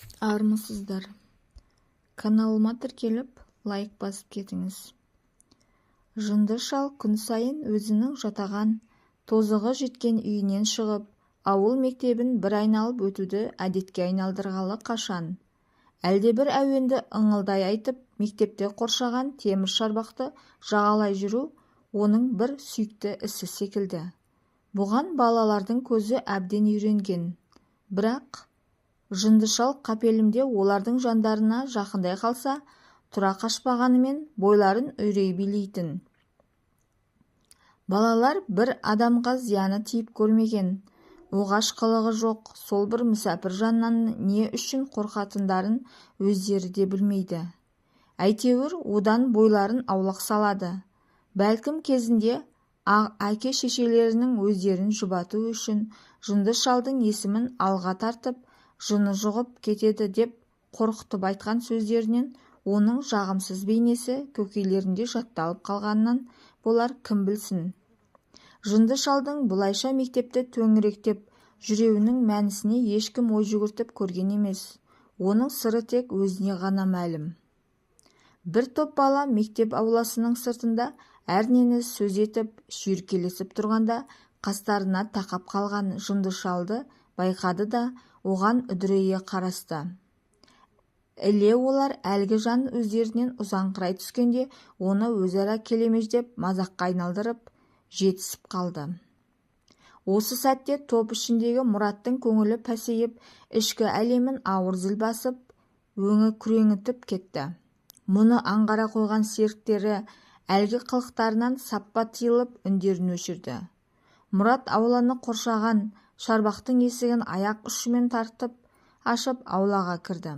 Армысыздар! Каналыма тіркеліп, лайк басып кетіңіз. Жынды шал күн сайын өзінің жатаған, тозығы жеткен үйінен шығып, ауыл мектебін бір айналып өтуді әдетке айналдырғалы қашан. Әлдебір әуенді ыңылдай айтып, мектепті қоршаған темір шарбақты жағалай жүру оның бір сүйікті ісі секілді. Бұған балалардың көзі әбден үйренген. Бірақ жынды шал қапелімде олардың жандарына жақындай қалса, тұра қашпағанымен бойларын үрей билейтін. Балалар бір адамға зияны тиіп көрмеген, оғаш қылығы жоқ сол бір мүсәпір жаннан не үшін қорқатындарын өздері де білмейді. Әйтеуір одан бойларын аулақ салады. Бәлкім, кезінде әке-шешелерінің өздерін жұбату үшін жынды шалдың есімін алға тартып, жыны жұғып кетеді деп қорқытып айтқан сөздерінен оның жағымсыз бейнесі көкейлерінде жатталып қалғанынан болар, кім білсін. Жынды шалдың бұлайша мектепті төңіректеп жүруінің мәнісіне ешкім ой жүгіртіп көрген емес. Оның сыры тек өзіне ғана мәлім. Бір топ бала мектеп ауласының сыртында әрнені сөз етіп, шүйіркелесіп тұрғанда қастарына тақап қалған жынды шалды байқады да, оған үдірейе қарасты. Іле олар әлгі жан өздерінен ұзаңқырай түскенде оны өзара келемеждеп мазаққа айналдырып, жетісіп қалды. Осы сәтте топ ішіндегі Мұраттың көңілі пәсейіп, ішкі әлемін ауыр зіл басып, өңі күреңітіп кетті. Мұны аңғара қойған серіктері әлгі қылықтарынан саппа тыйылып, үндерін өшірді. Мұрат ауланы қоршаған шарбақтың есігін аяқ ұшымен тартып ашып, аулаға кірді.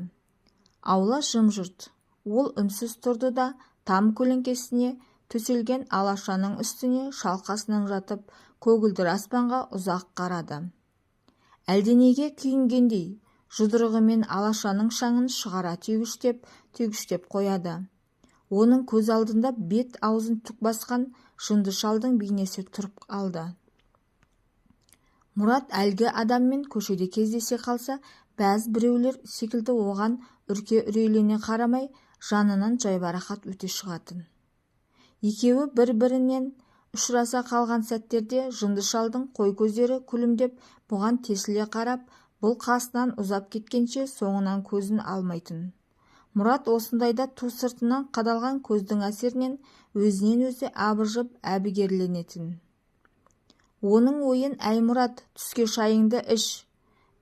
Аула жым-жырт. Ол үнсіз тұрды да, там көлеңкесіне төселген алашаның үстіне шалқасынан жатып, көгілдір аспанға ұзақ қарады. Әлденеге күйінгендей, жұдырығымен алашаның шаңын шығара түйгіштеп-түйгіштеп қояды. Оның көз алдында бет аузын түк басқан жынды шалдың бейнесі тұрып алды. Мұрат әлгі адаммен көшеде кездесе қалса, бәз біреулер секілді оған үрке үрейлене қарамай, жанынан жайбарақат өте шығатын. Екеуі бір-бірінен ұшыраса қалған сәттерде жынды шалдың қой көздері күлімдеп, бұған тесіле қарап, бұл қасынан ұзап кеткенше соңынан көзін алмайтын. Мұрат осындайда ту сыртынан қадалған көздің әсерінен өзінен өзі абыржып, әбігерленетін. Оның ойын «Әй, Мұрат, түске шайыңды іш»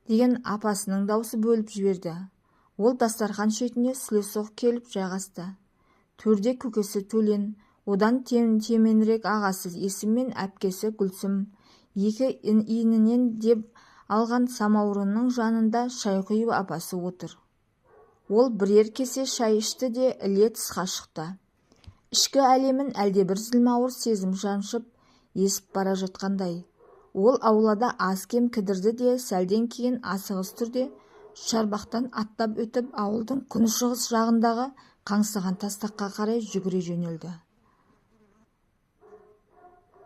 деген апасының даусы бөліп жіберді. Ол дастархан шетіне сүлесоқ келіп жайғасты. Төрде көкесі Төлен, одан теменірек ағасы Есім мен әпкесі Гүлсім, екі иінінен деп алған самаурынның жанында шай құйып апасы отыр. Ол бірер кесе шай ішті де іле тысқа шықты. Ішкі әлемін әлдебір зілмауыр сезім жаншып, есіп бара жатқандай. Ол аулада аз-кем кідірді де, сәлден кейін асығыс түрде шарбақтан аттап өтіп, ауылдың күншығыс жағындағы қаңсыған тастаққа қарай жүгіре жөнелді.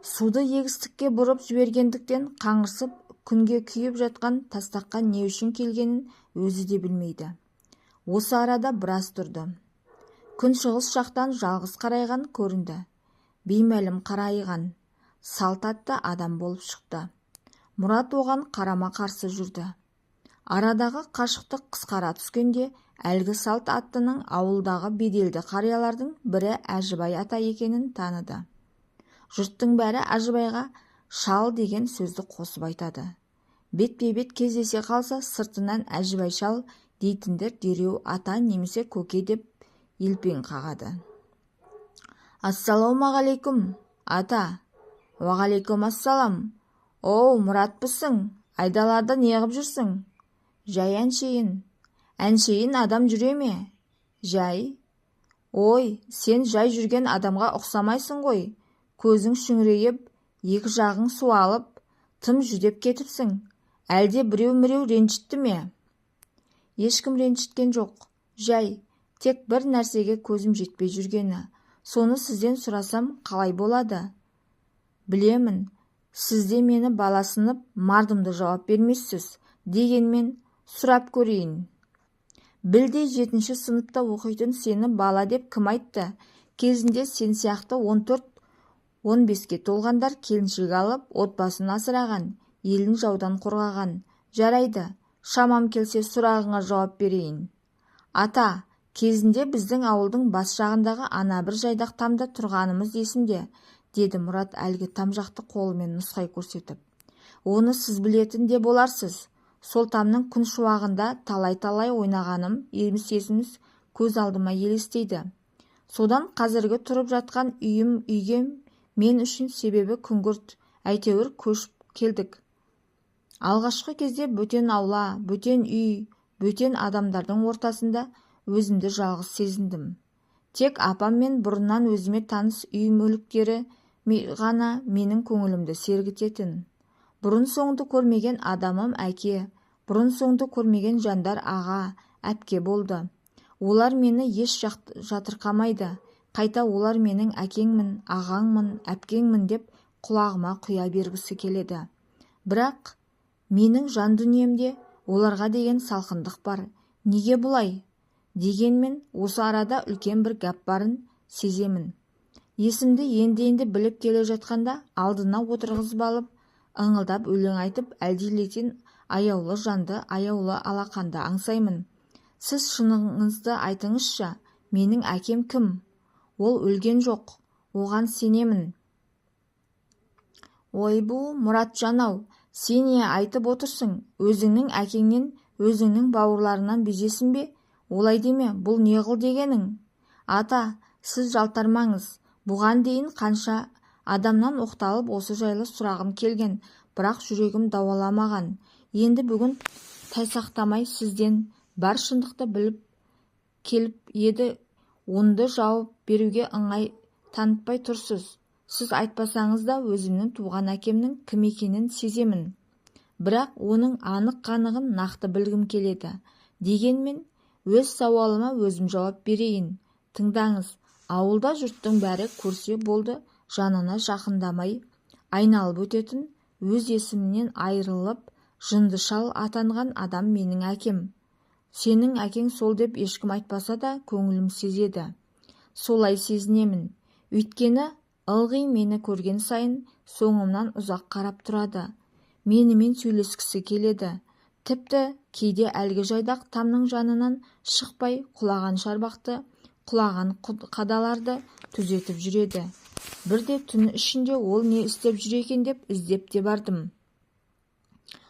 Суды егістікке бұрып жібергендіктен қаңырсып, күнге күйіп жатқан тастаққа не үшін келгенін өзі де білмейді. Осы арада біраз тұрды. Күншығыс жақтан жалғыз қарайған көрінді. Беймәлім қарайған салт атты адам болып шықты. Мұрат оған қарама-қарсы жүрді. Арадағы қашықтық қысқара түскенде әлгі салт аттының ауылдағы беделді қариялардың бірі Әжібай ата екенін таныды. Жұрттың бәрі Әжібайға шал деген сөзді қосып айтады. Бетпе-бет кездесе қалса, сыртынан Әжібай шал дейтіндер дереу ата немесе көке деп елпең қағады. «Ассалаумағалейкум, ата!» «Уағалейкум ассалам! Оу, Мұратпысың? Айдалада неғып жүрсің?» «Жай әншейін». «Әншейін адам жүре ме?» «Жай». «Ой, сен жай жүрген адамға ұқсамайсың ғой. Көзің шүңірейіп, екі жағың суалып, тым жүдеп кетіпсің. Әлде біреу-міреу ренжітті ме?» «Ешкім ренжіткен жоқ. Жай, тек бір нәрсеге көзім жетпей жүргені. Соны сізден сұрасам қалай болады?» «Білемін, сіз де мені баласынып мардымды жауап бермессіз, дегенмен сұрап көрейін». Білдей 7-ші сыныпта оқитын сені бала деп кім айтты? Кезінде сен сияқты 14-15-ке толғандар келіншек алып, отбасын асыраған, елін жаудан қорғаған. Жарайды, шамам келсе сұрағыңа жауап берейін. Ата, кезінде біздің ауылдың бас жағындағы ана бір жайдақ тамда тұрғанымыз есімде, деді Мұрат әлгі там жақты қолымен нұсқай көрсетіп. Оны сіз білетін де боларсыз. Сол тамның күн шуағында талай-талай ойнағаным еміс-еміс көз алдыма елестейді. Содан қазіргі тұрып жатқан үйім үйге мен үшін себебі күңгірт, әйтеуір көшіп келдік. Алғашқы кезде бөтен аула, бөтен үй, бөтен адамдардың ортасында өзімді жалғыз сезіндім. Тек апам мен бұрыннан өзіме таныс үй мүліктері ғана менің көңілімді сергітетін. Бұрын-соңды көрмеген адамым әке, бұрын-соңды көрмеген жандар аға, әпке болды. Олар мені еш жатырқамайды, қайта олар менің әкеңмін, ағаңмын, әпкеңмін деп құлағыма құя бергісі келеді. Бірақ менің жан дүниемде оларға деген салқындық бар. Неге бұлай? Дегенмен осы арада үлкен бір гәп барын сеземін. Есімді енді-енді біліп келе жатқанда алдына отырғызып алып, ыңылдап өлең айтып, әлдилетен аяулы жанды, аяулы алақанды аңсаймын. Сіз шыныңызды айтыңызшы, менің әкем кім? Ол өлген жоқ, оған сенемін. Ойбу, Мұратжан-ау, сен не айтып отырсың? Өзіңнің әкеңнен, өзіңнің бауырларынан безесің бе? Олай деме, бұл не қыл дегенің? Ата, сіз жалтармаңыз. Бұған дейін қанша адамнан оқталып осы жайлы сұрағым келген, бірақ жүрегім дауаламаған. Енді бүгін тайсақтамай сізден бар шындықты біліп келіп еді, онды жауап беруге ыңғай танытпай тұрсыз. Сіз айтпасаңыз да өзімнің туған әкемнің кім екенін сеземін. Бірақ оның анық-қанығын нақты білгім келеді. Дегенмен өз сауалыма өзім жауап берейін. Тыңдаңыз, ауылда жұрттың бәрі көрсе болды, жанына жақындамай айналып өтетін, өз есімінен айырылып, жынды шал атанған адам менің әкем. Сенің әкең сол деп ешкім айтпаса да көңілім сезеді. Солай сезінемін. Өйткені ылғи мені көрген сайын соңымнан ұзақ қарап тұрады. Менімен сөйлескісі келеді. Тіпті кейде әлгі жайдақ тамның жанынан шықпай құлаған шарбақты, құлаған қадаларды түзетіп жүреді. Бірде түн ішінде ол не істеп жүр екен деп іздеп те бардым.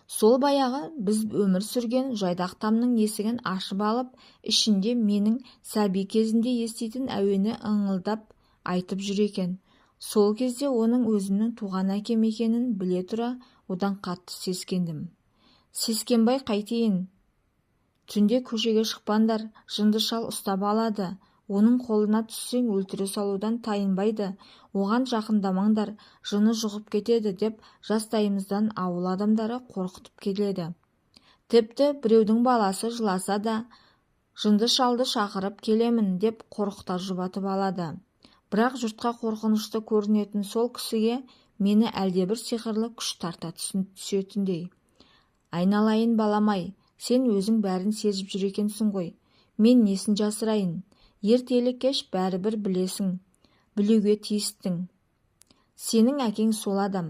Сол баяғы біз өмір сүрген жайдақ тамның есігін ашып алып, ішінде менің сәби кезімде еститін әуені ыңылдап айтып жүр екен. Сол кезде оның өзімнің туған әкем екенін біле тұра, одан қатты сескендім. Сескенбай қайтейін? Түнде көшеге шықпаңдар, жынды шал ұстап алады. Оның қолына түссең өлтіре салудан тайынбайды. Оған жақындамаңдар, жыны жұғып кетеді деп жастайымыздан ауыл адамдары қорқытып келеді. Тіпті біреудің баласы жыласа да, жынды шалды шақырып келемін деп қорқыта жұбатып алады. Бірақ жұртқа қорқынышты көрінетін сол кісіге мені әлдебір сиқырлы күш тарта түсетіндей. Айналайын баламай, сен өзің бәрін сезіп жүр екенсің ғой. Мен несін жасырайын? Ертелі-кеш бәрібір білесің, білуге тиістің. Сенің әкең сол адам,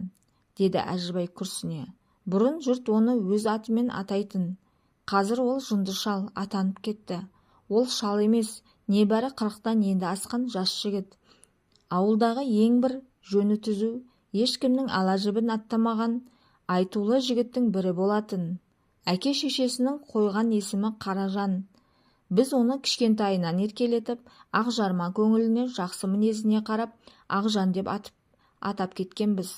деді Әжібай күрсіне. Бұрын жұрт оны өз атымен атайтын. Қазір ол жынды шал атанып кетті. Ол шал емес, небәрі 40-тан енді асқан жас жігіт. Ауылдағы ең бір жөні түзу, ешкімнің ала жібін аттамаған айтулы жігіттің бірі болатын. Әке шешесінің қойған есімі Қаражан. Біз оны кішкентайынан еркелетіп, ақ жарма көңіліне, жақсы мінезіне қарап, Ақжан деп атап кеткенбіз.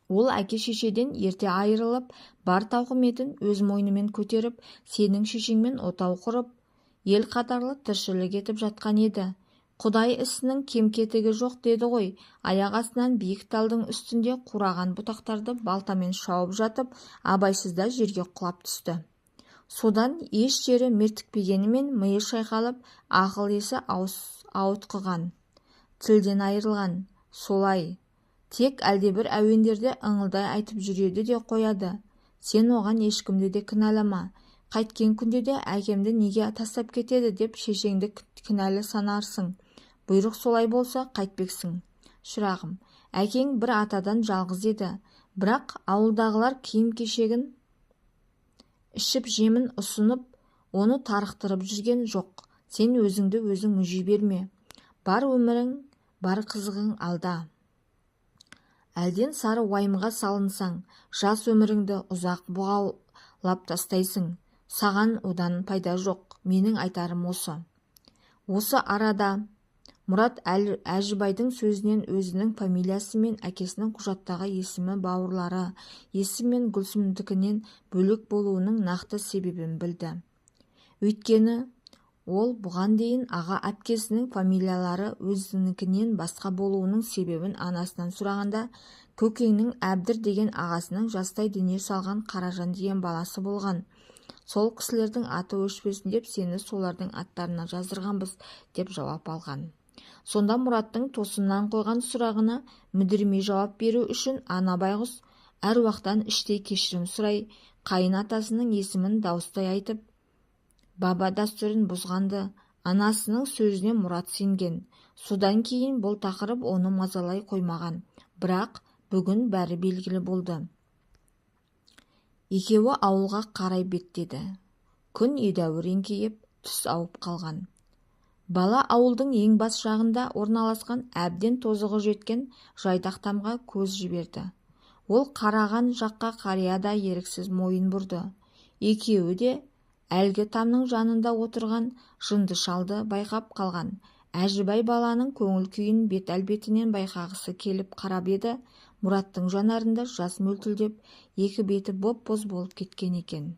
Ол әке шешеден ерте айырылып, бар тауқыметін өз мойнымен көтеріп, сенің шешеңмен отау құрып, ел қатарлы тіршілік етіп жатқан еді. Құдай ісінің кем-кетігі жоқ деді ғой, аяқ астынан биік талдың үстінде қураған бұтақтарды балтамен шауып жатып, абайсызда жерге құлап түсті. Содан еш жері мертікпегенімен миы шайқалып, ақыл есі ауытқыған, тілден айырылған. Солай. Тек әлдебір әуендерде ыңылдай айтып жүреді де қояды. Сен оған ешкімді де кінәлама. Қайткен күнде де әкемді неге тастап кетеді деп шешеңді кінәлі санарсың. Бұйрық солай болса, қайтпексің. Шырағым, әкең бір атадан жалғыз еді. Бірақ ауылдағылар киім-кешегін, ішіп-жемін ұсынып, оны тарықтырып жүрген жоқ. Сен өзіңді өзің мүжи берме. Бар өмірің, бар қызығың алда. Әлден сары уайымға салынсаң, жас өміріңді ұзақ бұғаулап тастайсың. Саған одан пайда жоқ. Менің айтарым осы. Осы арада Мұрат Әжібайдың сөзінен өзінің фамилиясы мен әкесінің құжаттағы есімі бауырлары, Есім мен Гүлсімдікінен бөлек болуының нақты себебін білді. Өйткені ол бұған дейін аға әпкесінің фамилиялары өзінікінен басқа болуының себебін анасынан сұрағанда, көкеңнің Әбдір деген ағасының жастай дүние салған Қаражан деген баласы болған. Сол кісілердің аты өшпесін деп сені солардың аттарына жаздырғанбыз деп жауап алған. Сонда Мұраттың тосыннан қойған сұрағына мүдірмей жауап беру үшін ана байғұс әруақтан іштей кешірім сұрай, қайын атасының есімін дауыстай айтып, баба дәстүрін бұзғанды. Анасының сөзіне Мұрат сенген. Содан кейін бұл тақырып оны мазалай қоймаған. Бірақ бүгін бәрі белгілі болды. Екеуі ауылға қарай беттеді. Күн едәуір еңкейіп, түс ауып қалған. Бала ауылдың ең бас жағында орналасқан әбден тозығы жеткен жайдақ тамға көз жіберді. Ол қараған жаққа қария да еріксіз мойын бұрды. Екеуі де әлгі тамның жанында отырған жынды шалды байқап қалған. Әжібай баланың көңіл күйін бет әлпетінен байқағысы келіп қарап еді, Мұраттың жанарында жас мөлтілдеп, екі беті боп-боз болып кеткен екен.